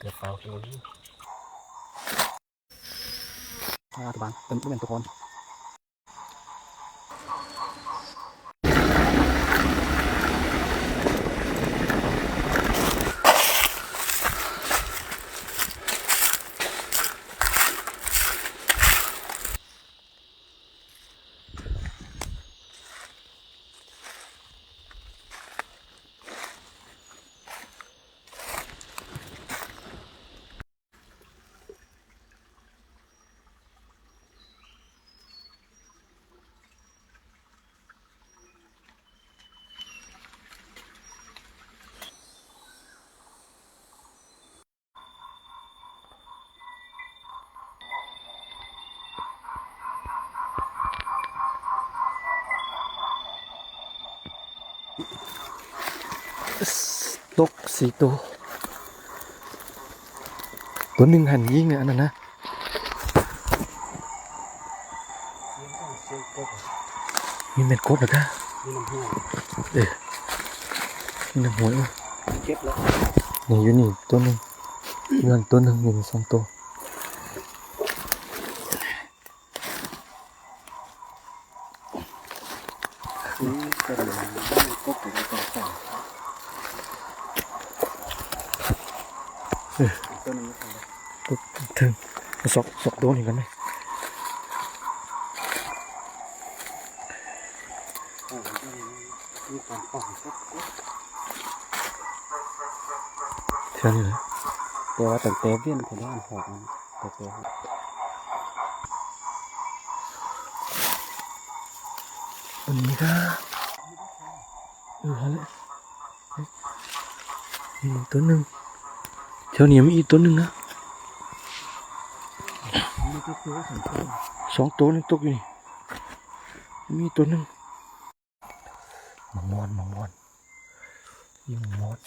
Tus pab, tus pab, tus pab. Tub xis tug, tus neeg heev yeej na. Ib mev kub lawm thiab. Ib mev muaj, nws yuav nws tus neeg, yuav tus neeg nws xoo tus. Xov, xov tus li ko ne. Thiab li lawm. Tes ua tes tes viaj tes dab hom tes tes. Tus neeg, tus neeg, cov niam muaj ib tus neeg na. Xov tus neeg tuaj li, muaj ib tus neeg. Mos mos, mos mos, ib mos mos.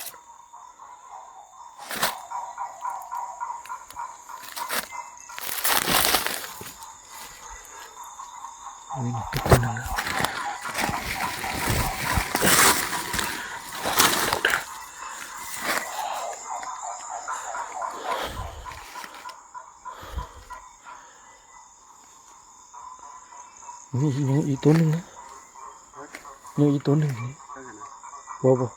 Nyob ib tug neeg, nyob ib tug neeg, ua ua.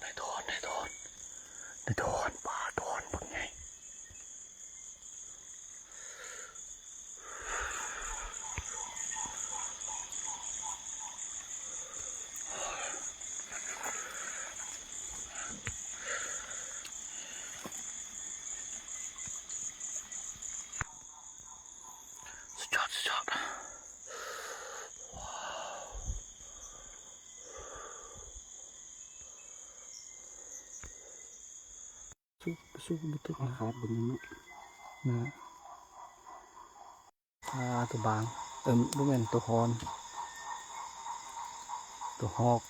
Nais thon, nais thon, nais thon, pab thon pab nyaij. Tsis tshua, tsis tshua. Xub, xub, xub, xub, xub. Tus npav, lub men tus hon, tus hok.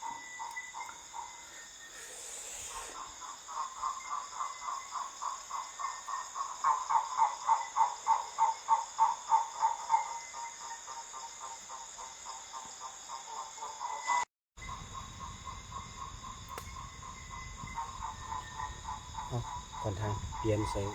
Ov, koj nthav piav xwb.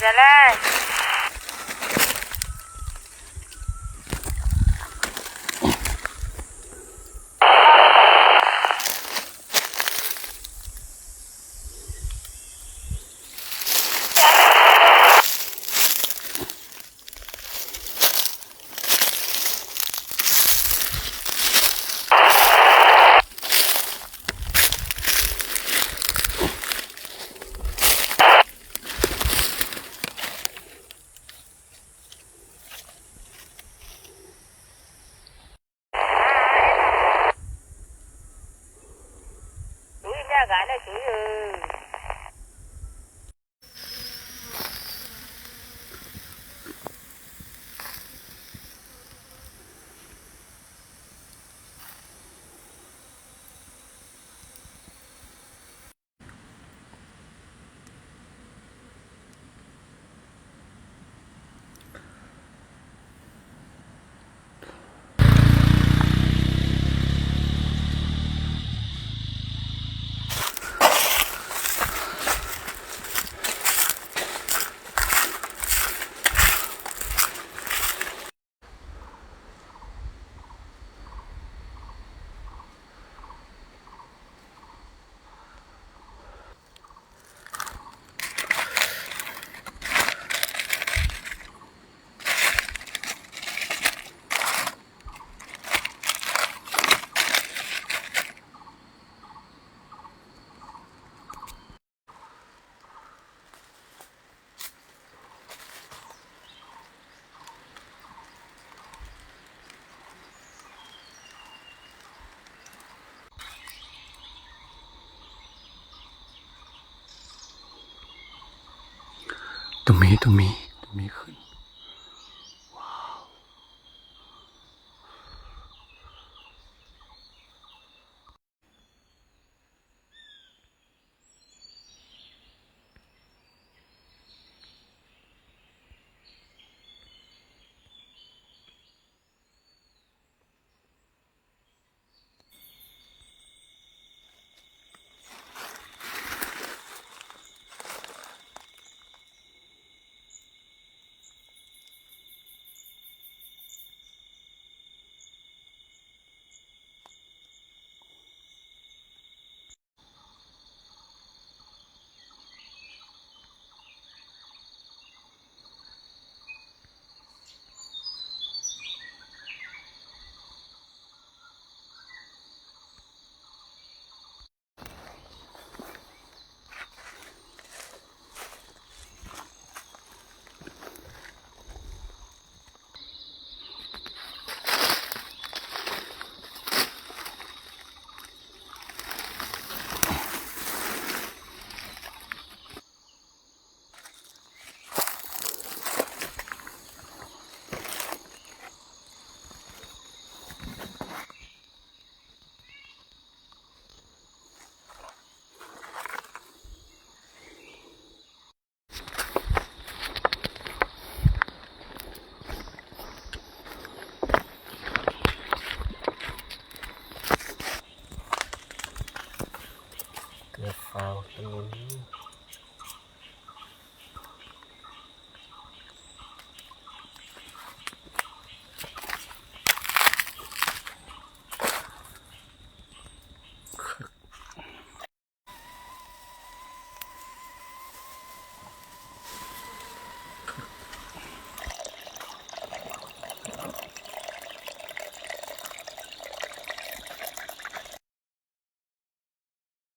Yog lawm. Tus me, tus me, tus me khwv.